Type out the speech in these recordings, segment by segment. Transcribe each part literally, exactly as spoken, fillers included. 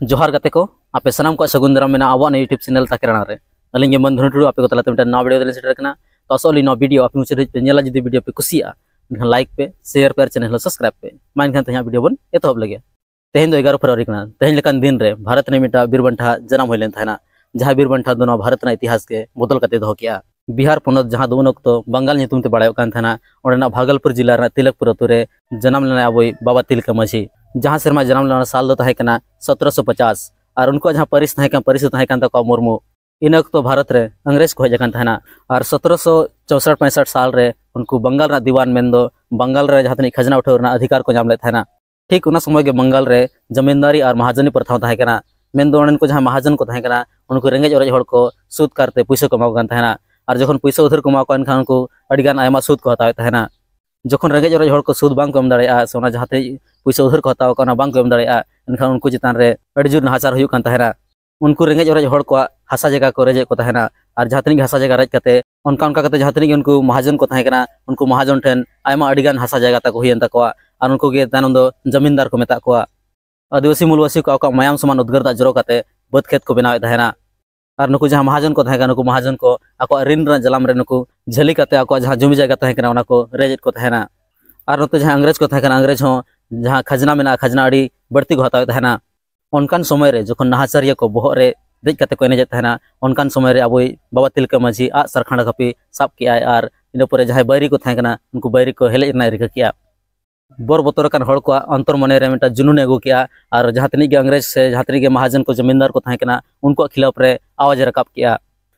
ᱡᱚᱦᱟᱨ ᱜᱟᱛᱮ ᱠᱚ, ᱟᱯᱮ ᱥᱟᱱᱟᱢ ᱠᱚᱣᱟᱜ ᱥᱟᱹᱜᱩᱱ ᱫᱟᱨᱟᱢ ᱢᱮᱱᱟᱜᱼᱟ ᱟᱵᱚᱣᱟᱜ ᱱᱚᱣᱟ YouTube channel ᱛᱟᱠᱮ ᱨᱟᱲᱟ ᱨᱮ᱾ ᱟᱹᱞᱤᱧ ᱜᱮ ᱢᱟᱹᱱ ᱫᱷᱚᱱᱩ ᱴᱩᱰᱩ, ᱟᱯᱮ ᱠᱚ ᱛᱟᱞᱟᱛᱮ ᱢᱤᱫᱴᱟᱝ ᱱᱟᱣᱟ video ᱛᱮᱞᱤᱧ ᱥᱮᱴᱮᱨ ᱠᱟᱱᱟ᱾ ᱛᱚ ᱟᱥᱚᱜ ᱟᱹᱞᱤᱧ ᱱᱚᱣᱟ video ᱟᱯᱮ ᱢᱩᱪᱟᱹᱫ ᱫᱷᱟᱹᱵᱤᱡ ᱯᱮ ᱧᱮᱞᱟ᱾ ᱡᱩᱫᱤ video ᱯᱮ ᱠᱩᱥᱤᱭᱟᱜᱼᱟ, ᱮᱱᱠᱷᱟᱱ like ᱯᱮ, share ᱯᱮ ᱟᱨ channel ᱦᱚᱸ subscribe ᱯᱮ᱾ ᱢᱟ ᱮᱱᱠᱷᱟᱱ ᱛᱮᱦᱮᱧᱟᱜ video ᱵᱚᱱ ᱮᱛᱚᱦᱚᱵ ᱞᱮᱜᱮ᱾ ᱛᱮᱦᱮᱧ ᱫᱚ ᱮᱜᱟᱨᱚ ᱯᱷᱮᱵᱽᱨᱩᱣᱟᱨᱤ ᱠᱟᱱᱟ᱾ ᱛᱮᱦᱮᱧ ᱞᱮᱠᱟᱱ ᱫᱤᱱ ᱨᱮ ᱵᱷᱟᱨᱚᱛ ᱨᱤᱱᱤᱡ ᱢᱤᱫᱴᱟᱝ ᱵᱤᱨ ᱵᱟᱱᱴᱷᱟ ᱡᱟᱱᱟᱢ ᱦᱩᱭ ᱞᱮᱱ ᱛᱟᱦᱮᱱᱟ, ᱡᱟᱦᱟᱸ ᱵᱤᱨ ᱵᱟᱱᱴᱷᱟ ᱫᱚ ᱱᱚᱣᱟ ᱵᱷᱟᱨᱚᱛ ᱨᱮᱱᱟᱜ ᱤᱛᱤᱦᱟᱥ ᱜᱮ ᱵᱚᱫᱚᱞ ᱠᱟᱛᱮ ᱫᱚᱦᱚ ᱠᱮᱜᱼᱟ᱾ ᱵᱤᱦᱟᱨ ᱯᱚᱱᱚᱛ, ᱡᱟᱦᱟᱸ ᱫᱚ ᱩᱱ ᱚᱠᱛᱚ ᱵᱟᱝᱜᱟᱞ ᱧᱩᱛᱩᱢ ᱛᱮ ᱵᱟᱲᱟᱭᱚᱜ ᱠᱟᱱ ᱛᱟᱦᱮᱱᱟ, ᱚᱸᱰᱮᱱᱟᱜ ᱵᱷᱟᱜᱚᱞᱯᱩᱨ ᱡᱤᱞᱟ ᱨᱮᱱᱟᱜ ᱛᱤᱞᱚᱠᱯᱩᱨ ᱟᱹᱛᱩ ᱨᱮ ᱡᱟᱱᱟᱢ ᱞᱮᱱᱟᱭ ᱟᱵᱚᱭᱤᱡ ᱵᱟᱵᱟ ᱛᱤᱞᱠᱟᱹ ᱢᱟᱹᱡᱷᱤ᱾ ᱡᱟᱦᱟᱸ ᱥᱮᱨᱢᱟ ᱡᱟᱱᱟᱢ ᱞᱮᱱᱟ, ᱚᱱᱟ ᱥᱟᱞ ᱫᱚ ᱛᱟᱦᱮᱸ ᱠᱟᱱᱟ ᱥᱚᱛᱨᱚᱥᱚ ᱯᱚᱪᱟᱥ᱾ ᱟᱨ ᱩᱱᱠᱩᱣᱟᱜ ᱡᱟᱦᱟᱸ ᱯᱟᱹᱨᱤᱥ ᱛᱟᱦᱮᱸ ᱠᱟᱱᱟ, ᱯᱟᱹᱨᱤᱥ ᱫᱚ ᱛᱟᱦᱮᱸ ᱠᱟᱱ ᱛᱟᱠᱚᱣᱟ ᱢᱩᱨᱢᱩ᱾ ᱤᱱᱟᱹ ᱚᱠᱛᱚ ᱵᱷᱟᱨᱚᱛ ᱨᱮ ᱤᱝᱨᱮᱡᱽ ᱠᱚ ᱦᱮᱡ ᱟᱠᱟᱱ ᱛᱟᱦᱮᱱᱟ᱾ ᱟᱨ ᱥᱚᱛᱨᱚᱥᱚ ᱪᱳᱥᱚᱴ ᱯᱚᱸᱭᱥᱚᱴ ᱥᱟᱞ ᱨᱮ ᱩᱱᱠᱩ ᱵᱟᱝᱜᱟᱞ ᱨᱮᱱᱟᱜ ᱫᱤᱣᱟᱱ, ᱢᱮᱱᱫᱚ ᱵᱟᱝᱜᱟᱞ ᱨᱮ ᱡᱟᱦᱟᱸ ᱛᱤᱱᱟᱹᱜ ᱠᱷᱟᱡᱽᱱᱟ ᱩᱴᱷᱟᱹᱣ ᱨᱮᱱᱟᱜ ᱚᱫᱷᱤᱠᱟᱨ ᱠᱚ ᱧᱟᱢ ᱞᱮᱫ ᱛᱟᱦᱮᱱᱟ, ᱴᱷᱤᱠ ᱚᱱᱟ ᱥᱚᱢᱚᱭ ᱜᱮ ᱵᱟᱝᱜᱟᱞ ᱨᱮ ᱡᱚᱢᱤᱱᱫᱟᱨᱤ ᱟᱨ ᱢᱟᱦᱟᱡᱚᱱᱤ ᱯᱨᱚᱛᱷᱟ ᱦᱚᱸ ᱛᱟᱦᱮᱸ ᱠᱟᱱᱟ᱾ ᱢᱮᱱᱫᱚ ᱚᱸᱰᱮᱱ ᱠᱚ ᱡᱟᱦᱟᱸᱭ ᱢᱟᱦᱟᱡᱚᱱ ᱠᱚ ᱛᱟᱦᱮᱸ ᱠᱟᱱᱟ, ᱩᱱᱠᱩ ᱨᱮᱸᱜᱮᱡ ᱚᱨᱮᱡ ᱦᱚᱲ ᱠᱚ ᱥᱩᱫ ᱠᱟᱨᱛᱮ ᱯᱩᱭᱥᱟᱹ ᱠᱚ ᱮᱢᱟ ᱠᱚ ᱠᱟᱱ ᱛᱟᱦᱮᱱᱟ᱾ ᱟᱨ ᱡᱚᱠᱷᱚᱱ ᱯᱩᱭᱥᱟᱹ ᱩᱫᱷᱟᱹᱨ ᱠᱚ ᱮᱢᱟ ᱠᱚᱣᱟ, ᱮᱱᱠᱷᱟᱱ ᱩᱱᱠᱩ ᱟᱹᱰᱤᱜᱟᱱ ᱟᱭᱢᱟ ᱥᱩᱫ ᱠᱚ ᱦᱟᱛᱟᱣᱮᱫ ᱛᱟᱦᱮᱱᱟ᱾ ᱡᱚᱠᱷᱚᱱ ᱨᱮᱸᱜᱮᱡ ᱚᱨᱮᱡ ᱦᱚᱲ ᱠᱚ ᱥᱩᱫ ᱵᱟᱝ ᱠᱚ ᱮᱢ ᱫᱟᱲᱮᱭᱟᱜᱼᱟ, ᱥᱮ ᱚᱱᱟ ᱡᱟᱦᱟᱸ ᱛᱤᱱᱟᱹᱜ ᱯᱩᱭᱥᱟᱹ ᱩᱫᱷᱟᱹᱨ ᱠᱚ ᱦᱟᱛᱟᱣ ᱟᱠᱟᱫ, ᱚᱱᱟ ᱵᱟᱝ ᱠᱚ ᱮᱢ ᱫᱟᱲᱮᱭᱟᱜᱼᱟ, ᱮᱱᱠᱷᱟᱱ ᱩᱱᱠᱩ ᱪᱮᱛᱟᱱ ᱨᱮ ᱟᱹᱰᱤ ᱡᱳᱨ ᱱᱟᱦᱟᱪᱟᱨ ᱦᱩᱭᱩᱜ ᱠᱟᱱ ᱛᱟᱦᱮᱱᱟ᱾ ᱩᱱᱠᱩ ᱨᱮᱸᱜᱮᱡ ᱚᱨᱮᱡ ᱦᱚᱲ ᱠᱚᱣᱟᱜ ᱦᱟᱥᱟ ᱡᱟᱭᱜᱟ ᱠᱚ ᱨᱮᱡᱮᱫ ᱠᱚ ᱛᱟᱦᱮᱱᱟ᱾ ᱟᱨ ᱡᱟᱦᱟᱸ ᱛᱤᱱᱟᱹᱜ ᱜᱮ ᱦᱟᱥᱟ ᱡᱟᱭᱜᱟ ᱨᱮᱡ ᱠᱟᱛᱮ, ᱚᱱᱠᱟ ᱚᱱᱠᱟ ᱠᱟᱛᱮ ᱡᱟᱦᱟᱸ ᱛᱤᱱᱟᱹᱜ ᱜᱮ ᱩᱱᱠᱩ ᱢᱟᱦᱟᱡᱚᱱ ᱠᱚ ᱛᱟᱦᱮᱸ ᱠᱟᱱᱟ, ᱩᱱᱠᱩ ᱢᱟᱦᱟᱡᱚᱱ ᱴᱷᱮᱱ ᱟᱭᱢᱟ ᱟᱹᱰᱤᱜᱟᱱ ᱦᱟᱥᱟ ᱡᱟᱭᱜᱟ ᱛᱟᱠᱚ ᱦᱩᱭᱮᱱ ᱛᱟᱠᱚᱣᱟ᱾ ᱟᱨ ᱩᱱᱠᱩ ᱜᱮ ᱛᱟᱭᱱᱚᱢ ᱫᱚ ᱡᱚᱢᱤᱱᱫᱟᱨ ᱠᱚ ᱢᱮᱛᱟᱜ ᱠᱚᱣᱟ᱾ ᱟᱹᱫᱤᱵᱟᱹᱥᱤ ᱢᱩᱞᱵᱟᱹᱥᱤ ᱠᱚ ᱟᱠᱚᱣᱟᱜ ᱢᱟᱭᱟᱢ ᱥᱚᱢᱟᱱ ᱩᱫᱽᱜᱟᱹᱨ ᱫᱟᱜ ᱡᱚᱨᱚ ᱠᱟᱛᱮ ᱵᱟᱹᱫᱽ ᱠᱷᱮᱛ ᱠᱚ ᱵᱮᱱᱟᱣᱮᱫ ᱛᱟᱦᱮᱱᱟ᱾ ᱟᱨ ᱱᱩᱠᱩ ᱡᱟᱦᱟᱸ ᱢᱟᱦᱟᱡᱚᱱ ᱠᱚ ᱛᱟᱦᱮᱸ ᱠᱟᱱᱟ, ᱱᱩᱠᱩ ᱢᱟᱦᱟᱡᱚᱱ ᱠᱚ ᱟᱠᱚᱣᱟᱜ ᱨᱤᱱ ᱨᱮᱱᱟᱜ ᱡᱟᱞᱟᱢ ᱨᱮ ᱱᱩᱠᱩ ᱡᱷᱟᱹᱞᱤ ᱠᱟᱛᱮ ᱟᱠᱚᱣᱟᱜ ᱡᱟᱦᱟᱸ ᱡᱚᱢᱤ ᱡᱟᱭᱜᱟ ᱛᱟᱦᱮᱸ ᱠᱟᱱᱟ, ᱚᱱᱟ ᱠᱚ ᱨᱮᱡᱮᱫ ᱠᱚ ᱛᱟᱦᱮᱱᱟ᱾ ᱟᱨ ᱱᱚᱛᱮ ᱡᱟᱦᱟᱸ ᱤᱝᱨᱮᱡᱽ ᱠᱚ ᱛᱟᱦᱮᱸ ᱠᱟᱱᱟ, ᱤᱝᱨᱮᱡᱽ ᱦᱚᱸ ᱡᱟᱦᱟᱸ ᱠᱷᱟᱡᱽᱱᱟ ᱢᱮᱱᱟᱜᱼᱟ, ᱠᱷᱟᱡᱽᱱᱟ ᱟᱹᱰᱤ ᱵᱟᱹᱲᱛᱤ ᱠᱚ ᱦᱟᱛᱟᱣᱮᱫ ᱛᱟᱦᱮᱱᱟ᱾ ᱚᱱᱠᱟᱱ ᱥᱚᱢᱚᱭ ᱨᱮ ᱡᱚᱠᱷᱚᱱ ᱱᱟᱦᱟᱪᱟᱨᱤᱭᱟᱹ ᱠᱚ ᱵᱚᱦᱚᱜ ᱨᱮ ᱫᱮᱡ ᱠᱟᱛᱮ ᱠᱚ ᱮᱱᱮᱡᱮᱫ ᱛᱟᱦᱮᱱᱟ, ᱚᱱᱠᱟᱱ ᱥᱚᱢᱚᱭ ᱨᱮ ᱟᱵᱚᱭᱤᱡ ᱵᱟᱵᱟ ᱛᱤᱞᱠᱟᱹ ᱢᱟᱹᱡᱷᱤ ᱟᱜ ᱥᱟᱨ ᱠᱷᱟᱸᱰᱟ ᱠᱟᱹᱯᱤ ᱥᱟᱵ ᱠᱮᱜᱼᱟᱭ ᱟᱨ ᱤᱱᱟᱹ ᱯᱚᱨᱮ ᱡᱟᱦᱟᱸᱭ ᱵᱟᱹᱭᱨᱤ ᱠᱚ ᱛᱟᱦᱮᱸ ᱠᱟᱱᱟ, ᱩᱱᱠᱩ ᱵᱟᱹᱭᱨᱤ ᱠᱚ ᱦᱮᱞᱮᱡ ᱨᱮᱱᱟᱜ ᱮ ᱨᱤᱠᱟᱹ ᱠᱮᱜᱼᱟ᱾ ᱵᱚᱨ ᱵᱚᱛᱚᱨ ᱟᱠᱟᱱ ᱦᱚᱲ ᱠᱚᱣᱟᱜ ᱚᱱᱛᱚᱨ ᱢᱚᱱᱮ ᱨᱮ ᱢᱤᱫᱴᱟᱝ ᱡᱩᱱᱩᱱ ᱮ ᱟᱹᱜᱩ ᱠᱮᱜᱼᱟ᱾ ᱟᱨ ᱡᱟᱦᱟᱸ ᱛᱤᱱᱟᱹᱜ ᱜᱮ ᱤᱝᱨᱮᱡᱽ ᱥᱮ ᱡᱟᱦᱟᱸ ᱛᱤᱱᱟᱹᱜ ᱜᱮ ᱢᱟᱦᱟᱡᱚᱱ ᱠᱚ, ᱡᱚᱢᱤᱱᱫᱟᱨ ᱠᱚ ᱛᱟᱦᱮᱸ ᱠᱟᱱᱟ, ᱩᱱᱠᱩᱣᱟᱜ ᱠᱷᱤᱞᱟᱯ ᱨᱮ ᱟᱣᱟᱡᱽ ᱮ ᱨᱟᱠᱟᱵ ᱠᱮᱜᱼᱟ᱾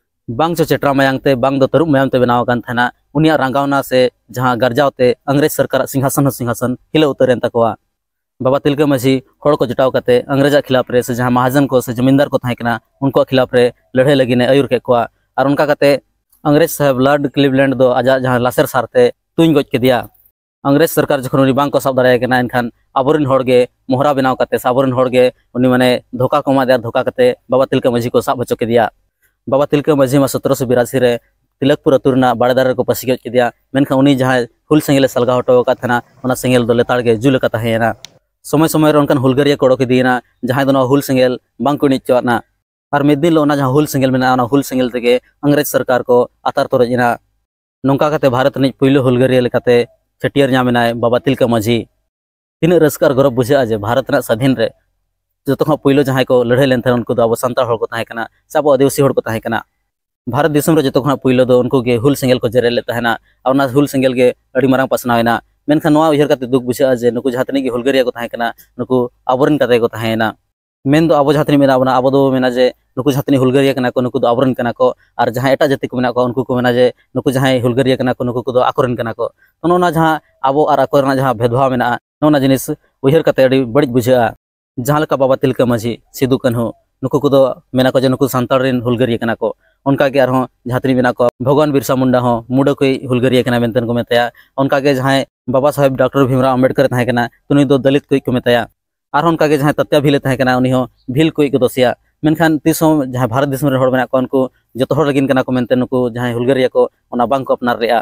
ᱵᱟᱝ ᱪᱚ ᱪᱮᱴᱨᱟ ᱢᱟᱭᱟᱝ ᱛᱮ, ᱵᱟᱝ ᱫᱚ ᱛᱟᱹᱨᱩᱵ ᱢᱟᱭᱟᱢ ᱛᱮ ᱵᱮᱱᱟᱣ ᱟᱠᱟᱱ ᱛᱟᱦᱮᱱᱟ᱾ ᱩᱱᱤᱭᱟᱜ ᱨᱟᱸᱜᱟᱣᱱᱟ ᱥᱮ ᱡᱟᱦᱟᱸ ᱜᱟᱨᱡᱟᱣ ᱛᱮ ᱤᱝᱨᱮᱡᱽ ᱥᱚᱨᱠᱟᱨᱟᱜ ᱥᱤᱝᱦᱟᱥᱚᱱ ᱦᱚᱸ ᱥᱤᱝᱦᱟᱥᱚᱱ ᱦᱤᱞᱟᱹᱣ ᱩᱛᱟᱹᱨ ᱮᱱ ᱛᱟᱠᱚᱣᱟ᱾ ᱵᱟᱵᱟ ᱛᱤᱞᱠᱟᱹ ᱢᱟᱹᱡᱷᱤ ᱦᱚᱲ ᱠᱚ ᱡᱚᱴᱟᱣ ᱠᱟᱛᱮ ᱤᱝᱨᱮᱡᱽ ᱟᱜ ᱠᱷᱤᱞᱟᱯ ᱨᱮ ᱥᱮ ᱡᱟᱦᱟᱸ ᱢᱟᱦᱟᱡᱚᱱ ᱠᱚ ᱥᱮ ᱡᱚᱢᱤᱱᱫᱟᱨ ᱠᱚ ᱛᱟᱦᱮᱸ ᱠᱟᱱᱟ, ᱩᱱᱠᱩᱣᱟᱜ ᱠᱷᱤᱞᱟᱯ ᱨᱮ ᱞᱟᱹᱲᱦᱟᱹᱭ ᱞᱟᱹᱜᱤᱫ ᱮ ᱟᱹᱭᱩᱨ ᱠᱮᱫ ᱠᱚᱣᱟ᱾ ᱟᱨ ᱚᱱᱠᱟ ᱠᱟᱛᱮ ᱤᱝᱨᱮᱡᱽ ᱥᱟᱦᱮᱵᱽ ᱞᱚᱨᱰ ᱠᱞᱤᱵᱽᱞᱮᱱᱰ ᱫᱚ ᱟᱡᱟᱜ ᱡᱟᱦᱟᱸ ᱞᱟᱥᱮᱨ ᱥᱟᱨ ᱛᱮ ᱛᱩᱧ ᱜᱚᱡ ᱠᱮᱫᱮᱭᱟ᱾ ᱤᱝᱨᱮᱡᱽ ᱥᱚᱨᱠᱟᱨ ᱡᱚᱠᱷᱚᱱ ᱩᱱᱤ ᱵᱟᱝ ᱠᱚ ᱥᱟᱵ ᱫᱟᱲᱮᱭᱟᱭ ᱠᱟᱱᱟ, ᱮᱱᱠᱷᱟᱱ ᱟᱵᱚᱨᱮᱱ ᱦᱚᱲ ᱜᱮ ᱢᱚᱦᱨᱟ ᱵᱮᱱᱟᱣ ᱠᱟᱛᱮ ᱥᱮ ᱟᱵᱚᱨᱮᱱ ᱦᱚᱲ ᱜᱮ ᱩᱱᱤ ᱢᱟᱱᱮ ᱫᱷᱳᱠᱟ ᱠᱚ ᱮᱢᱟ ᱫᱮᱭᱟ, ᱫᱷᱳᱠᱟ ᱠᱟᱛᱮ ᱵᱟᱵᱟ ᱛᱤᱞᱠᱟᱹ ᱢᱟᱹᱡᱷᱤ ᱠᱚ ᱥᱟᱵ ᱦᱚᱪᱚ ᱠᱮᱫᱮᱭᱟ᱾ ᱵᱟᱵᱟ ᱛᱤᱞᱠᱟᱹ ᱢᱟᱹᱡᱷᱤ ᱢᱟ ᱥᱚᱛᱨᱚᱥᱚ ᱵᱤᱨᱟᱥᱤ ᱨᱮ ᱛᱤᱞᱚᱠᱯᱩᱨ ᱟᱹᱛᱩ ᱨᱮᱱᱟᱜ ᱵᱟᱲᱮ ᱫᱟᱨᱮ ᱨᱮᱠᱚ ᱯᱟᱹᱥᱤ ᱜᱚᱡ ᱠᱮᱫᱮᱭᱟ, ᱢᱮᱱᱠᱷᱟᱱ ᱩᱱᱤ ᱡᱟᱦᱟᱸᱭ ᱦᱩᱞ ᱥᱮᱸᱜᱮᱞ ᱮ ᱥᱟᱞᱜᱟᱣ ᱦᱚᱴᱚ ᱟᱠᱟᱫ ᱛᱟᱦᱮᱱᱟ, ᱚᱱᱟ ᱥᱮᱸᱜᱮᱞ ᱫᱚ ᱞᱮᱛᱟᱲ ᱜᱮ ᱡᱩᱞ ᱟᱠᱟ ᱛᱟᱦᱮᱸᱭᱮᱱᱟ᱾ ᱥᱚᱢᱚᱭ ᱥᱚᱢᱚᱭ ᱨᱮ ᱚᱱᱠᱟᱱ ᱦᱩᱞᱜᱟᱹᱨᱤᱭᱟᱹ ᱠᱚ ᱚᱰᱚᱠ ᱤᱫᱤᱭᱮᱱᱟ, ᱡᱟᱦᱟᱸᱭ ᱫᱚ ᱱᱚᱣᱟ ᱦᱩᱞ ᱥᱮᱸᱜᱮᱞ ᱵᱟᱝ ᱠᱚ ᱤᱬᱤᱡ ᱦᱚᱪᱚᱣᱟᱫᱼᱟ᱾ ᱟᱨ ᱢᱤᱫ ᱫᱤᱱ ᱦᱤᱞᱳᱜ ᱚᱱᱟ ᱡᱟᱦᱟᱸ ᱦᱩᱞ ᱥᱮᱸᱜᱮᱞ ᱢᱮᱱᱟᱜᱼᱟ, ᱚᱱᱟ ᱦᱩᱞ ᱥᱮᱸᱜᱮᱞ ᱛᱮᱜᱮ ᱤᱝᱨᱮᱡᱽ ᱥᱚᱨᱠᱟᱨ ᱠᱚ ᱟᱛᱟᱨ ᱛᱚᱨᱚᱡ ᱮᱱᱟ᱾ ᱱᱚᱝᱠᱟ ᱠᱟᱛᱮ ᱵᱷᱟᱨᱚᱛ ᱨᱤᱱᱤᱡ ᱯᱩᱭᱞᱩ ᱦᱩᱞᱜᱟᱹᱨᱤᱭᱟᱹ ᱞᱮᱠᱟᱛᱮ ᱪᱷᱟᱹᱴᱭᱟᱹᱨ ᱧᱟᱢ ᱮᱱᱟᱭ ᱵᱟᱵᱟ ᱛᱤᱞᱠᱟᱹ ᱢᱟᱹᱡᱷᱤ᱾ ᱛᱤᱱᱟᱹᱜ ᱨᱟᱹᱥᱠᱟᱹ ᱟᱨ ᱜᱚᱨᱚᱵᱽ ᱵᱩᱡᱷᱟᱹᱜᱼᱟ ᱡᱮ ᱵᱷᱟᱨᱚᱛ ᱨᱮᱱᱟᱜ ᱥᱟᱹᱫᱷᱤᱱ ᱨᱮ ᱡᱚᱛᱚ ᱠᱷᱚᱱ ᱯᱩᱭᱞᱩ ᱡᱟᱦᱟᱸᱭ ᱠᱚ ᱞᱟᱹᱲᱦᱟᱹᱭ ᱞᱮᱱ ᱛᱟᱦᱮᱸᱫ, ᱩᱱᱠᱩ ᱫᱚ ᱟᱵᱚ ᱥᱟᱱᱛᱟᱲ ᱦᱚᱲ ᱠᱚ ᱛᱟᱦᱮᱸ ᱠᱟᱱᱟ ᱥᱮ ᱟᱵᱚ ᱟᱹᱫᱤᱵᱟᱹᱥᱤ ᱦᱚᱲ ᱠᱚ ᱛᱟᱦᱮᱸ ᱠᱟᱱᱟ᱾ ᱵᱷᱟᱨᱚᱛ ᱫᱤᱥᱚᱢ ᱨᱮ ᱡᱚᱛᱚ ᱠᱷᱚᱱᱟᱜ ᱯᱩᱭᱞᱩ ᱫᱚ ᱩᱱᱠᱩ ᱜᱮ ᱦᱩᱞ ᱥᱮᱸᱜᱮᱞ ᱠᱚ ᱡᱮᱨᱮᱫ ᱞᱮᱫ ᱛᱟᱦᱮᱱᱟ᱾ ᱟᱨ ᱚᱱᱟ ᱦᱩᱞ ᱥᱮᱸᱜᱮᱞ ᱜᱮ ᱟᱹᱰᱤ ᱢᱟᱨᱟᱝ ᱯᱟᱥᱱᱟᱣ ᱮᱱᱟ᱾ ᱢᱮᱱᱠᱷᱟᱱ ᱱᱚᱣᱟ ᱩᱭᱦᱟᱹᱨ ᱠᱟᱛᱮ ᱫᱩᱠ ᱵᱩᱡᱷᱟᱹᱜᱼᱟ ᱡᱮ ᱱᱩᱠᱩ ᱡᱟᱦᱟᱸ ᱛᱤᱱᱟᱹᱜ ᱜᱮ ᱦᱩᱞᱜᱟᱹᱨᱤᱭᱟᱹ ᱠᱚ ᱛᱟᱦᱮᱸ ᱠᱟᱱᱟ, ᱱᱩᱠᱩ ᱟᱵᱚᱨᱮᱱ ᱠᱟᱛᱮ ᱠᱚ ᱛᱟᱦᱮᱸᱭᱮᱱᱟ᱾ ᱢᱮᱱ ᱫᱚ ᱟᱵᱚ ᱡᱟᱦᱟᱸ ᱛᱤᱱᱟᱹᱜ ᱢᱮᱱᱟᱜ ᱵᱚᱱᱟ, ᱟᱵᱚ ᱫᱚ ᱢᱮᱱᱟ ᱡᱮ ᱱᱩᱠᱩ ᱡᱟᱦᱟᱸ ᱛᱤᱱᱟᱹᱜ ᱦᱩᱞᱜᱟᱹᱨᱤᱭᱟᱹ ᱠᱟᱱᱟ ᱠᱚ, ᱱᱩᱠᱩ ᱫᱚ ᱟᱵᱚᱨᱮᱱ ᱠᱟᱱᱟ ᱠᱚ᱾ ᱟᱨ ᱡᱟᱦᱟᱸᱭ ᱮᱴᱟᱜ ᱡᱟᱹᱛᱤ ᱠᱚ ᱢᱮᱱᱟᱜ ᱠᱚᱣᱟ, ᱩᱱᱠᱩ ᱠᱚ ᱢᱮᱱᱟ ᱡᱮ ᱱᱩᱠᱩ ᱡᱟᱦᱟᱸᱭ ᱦᱩᱞᱜᱟᱹᱨᱤᱭᱟᱹ ᱠᱟᱱᱟ ᱠᱚ, ᱱᱩᱠᱩ ᱠᱚᱫᱚ ᱟᱠᱚᱨᱮᱱ ᱠᱟᱱᱟ ᱠᱚ᱾ ᱛᱚ, ᱱᱚᱜᱼᱚ ᱱᱚᱣᱟ ᱡᱟᱦᱟᱸ ᱟᱵᱚ ᱟᱨ ᱟᱠᱚ ᱨᱮᱱᱟᱜ ᱡᱟᱦᱟᱸ ᱵᱷᱮᱫᱽᱵᱷᱟᱣ ᱢᱮᱱᱟᱜᱼᱟ, ᱱᱚᱜᱼᱚ ᱱᱚᱣᱟ ᱡᱤᱱᱤᱥ ᱩᱭᱦᱟᱹᱨ ᱠᱟᱛᱮ ᱟᱹᱰᱤ ᱵᱟᱹᱲᱤᱡ ᱵᱩᱡᱷᱟᱹᱜᱼᱟ᱾ ᱡᱟᱦᱟᱸ ᱞᱮᱠᱟ ᱵᱟᱵᱟ ᱛᱤᱞᱠᱟᱹ ᱢᱟᱹᱡᱷᱤ, ᱥᱤᱫᱩ ᱠᱟᱹᱱᱦᱩ, ᱱᱩᱠᱩ ᱠᱚᱫᱚ ᱢᱮᱱᱟ ᱠᱚ ᱡᱮ ᱱᱩᱠᱩ ᱥᱟᱱᱛᱟᱲ ᱨᱮᱱ ᱦᱩᱞᱜᱟᱹᱨᱤᱭᱟᱹ ᱠᱟᱱᱟ ᱠᱚ᱾ ᱚᱱᱠᱟ ᱜᱮ ᱟᱨᱦᱚᱸ ᱡᱟᱦᱟᱸ ᱛᱤᱱᱟᱹᱜ ᱢᱮᱱᱟᱜ ᱠᱚᱣᱟ, ᱵᱷᱚᱜᱚᱵᱟᱱ ᱵᱤᱨᱥᱟ ᱢᱩᱱᱰᱟ ᱦᱚᱸ ᱢᱩᱰᱟᱹ ᱠᱚᱭᱤᱡ ᱦᱩᱞᱜᱟᱹᱨᱤᱭᱟᱹ ᱠᱟᱱᱟ ᱢᱮᱱᱛᱮ ᱠᱚ ᱢᱮᱛᱟᱭᱟ᱾ ᱚᱱᱠᱟ ᱜᱮ ᱡᱟᱦᱟᱸᱭ ᱵᱟᱵᱟ ᱥᱟᱦᱮᱵᱽ ᱰᱚᱠᱴᱚᱨ ᱵᱷᱤᱢᱨᱟᱣ ᱟᱢᱵᱮᱰᱠᱚᱨ ᱮ ᱛᱟᱦᱮᱸ ᱠᱟᱱᱟ, ᱩᱱᱤ ᱫᱚ ᱫᱚᱞᱤᱛ ᱠᱚᱭᱤᱡ ᱠᱚ ᱢᱮᱛᱟᱭᱟ᱾ ᱟᱨᱦᱚᱸ ᱚᱱᱠᱟ ᱜᱮ ᱡᱟᱦᱟᱸᱭ ᱛᱟᱛᱭᱟ ᱵᱷᱤᱞ ᱮ ᱛᱟᱦᱮᱸ ᱠᱟᱱᱟ, ᱩᱱᱤ ᱦᱚᱸ ᱵᱷᱤᱞ ᱠᱚᱭᱤᱡ ᱠᱚ ᱫᱳᱥᱮᱭᱟ᱾ ᱢᱮᱱᱠᱷᱟᱱ ᱛᱤᱥ ᱦᱚᱸ ᱡᱟᱦᱟᱸᱭ ᱵᱷᱟᱨᱚᱛ ᱫᱤᱥᱚᱢ ᱨᱮᱱ ᱦᱚᱲ ᱢᱮᱱᱟᱜ ᱠᱚᱣᱟ, ᱩᱱᱠᱩ ᱡᱚᱛᱚ ᱦᱚᱲ ᱞᱟᱹᱜᱤᱫ ᱠᱟᱱᱟ ᱠᱚ ᱢᱮᱱᱛᱮ ᱱᱩᱠᱩ ᱡᱟᱦᱟᱸᱭ ᱦᱩᱞᱜᱟᱹᱨᱤᱭᱟᱹ ᱠᱚ, ᱚᱱᱟ ᱵᱟᱝ ᱠᱚ ᱟᱯᱱᱟᱨ ᱞᱮᱫᱼᱟ᱾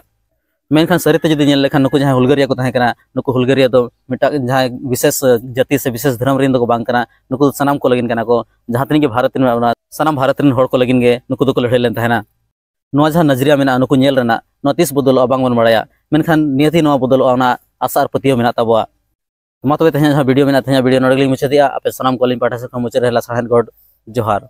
ᱢᱮᱱᱠᱷᱟᱱ ᱥᱟᱹᱨᱤᱛᱮ ᱡᱩᱫᱤ ᱧᱮᱞ ᱞᱮᱠᱷᱟᱱ, ᱱᱩᱠᱩ ᱡᱟᱦᱟᱸᱭ ᱦᱩᱞᱜᱟᱹᱨᱤᱭᱟᱹ ᱠᱚ ᱛᱟᱦᱮᱸ ᱠᱟᱱᱟ, ᱱᱩᱠᱩ ᱦᱩᱞᱜᱟᱹᱨᱤᱭᱟᱹ ᱫᱚ ᱢᱤᱫᱴᱟᱝ ᱡᱟᱦᱟᱸᱭ ᱵᱤᱥᱮᱥ ᱡᱟᱹᱛᱤ ᱥᱮ ᱵᱤᱥᱮᱥ ᱫᱷᱚᱨᱚᱢ ᱨᱮᱱ ᱫᱚᱠᱚ ᱵᱟᱝ ᱠᱟᱱᱟ᱾ ᱱᱩᱠᱩ ᱥᱟᱱᱟᱢ ᱠᱚ ᱞᱟᱹᱜᱤᱫ ᱠᱟᱱᱟ ᱠᱚ᱾ ᱡᱟᱦᱟᱸ ᱛᱤᱱᱟᱹᱜ ᱜᱮ ᱵᱷᱟᱨᱚᱛ ᱨᱮᱱ ᱢᱮᱱᱟᱜ ᱵᱚᱱᱟ, ᱥᱟᱱᱟᱢ ᱵᱷᱟᱨᱚᱛ ᱨᱮᱱ ᱦᱚᱲ ᱠᱚ ᱞᱟᱹᱜᱤᱫ ᱜᱮ ᱱᱩᱠᱩ ᱫᱚᱠᱚ ᱞᱟᱹᱲᱦᱟᱹᱭ ᱞᱮᱱ ᱛᱟᱦᱮᱱᱟ᱾ ᱱᱚᱣᱟ ᱡᱟᱦᱟᱸ ᱱᱟᱡᱽᱨᱤᱭᱟ ᱢᱮᱱᱟᱜᱼᱟ, ᱱᱩᱠᱩ ᱧᱮᱞ ᱨᱮᱱᱟᱜ, ᱱᱚᱣᱟ ᱛᱤᱥ ᱵᱚᱫᱚᱞᱚᱜᱼᱟ ᱵᱟᱝ ᱵᱚᱱ ᱵᱟᱲᱟᱭᱟ, ᱢᱮᱱᱠᱷᱟᱱ ᱱᱤᱭᱟᱹᱛᱤ ᱱᱚᱣᱟ ᱵᱚᱫᱚᱞᱚᱜᱼᱟ, ᱚᱱᱟ ᱟᱥᱟ ᱟᱨ ᱯᱟᱹᱛᱭᱟᱹᱣ ᱢᱮᱱᱟᱜ ᱛᱟᱵᱚᱣᱟ᱾ ᱢᱟ ᱛᱚᱵᱮ, ᱛᱮᱦᱮᱧᱟᱜ ᱡᱟᱦᱟᱸ ᱵᱷᱤᱰᱤᱭᱳ ᱱᱚᱰᱮ ᱜᱮᱞᱤᱧ ᱢᱩᱪᱟᱹᱫᱮᱜᱼᱟ᱾ ᱟᱯᱮ ᱥᱟᱱᱟᱢ ᱠᱚ ᱟᱹᱞᱤᱧ ᱯᱟᱦᱴᱟ ᱥᱮᱫ ᱠᱷᱚᱱ ᱢᱩᱪᱟᱹᱫ ᱨᱮ ᱞᱟᱥᱟᱲᱦᱮᱫ ᱜᱚᱰ ᱡᱚᱦᱟᱨ᱾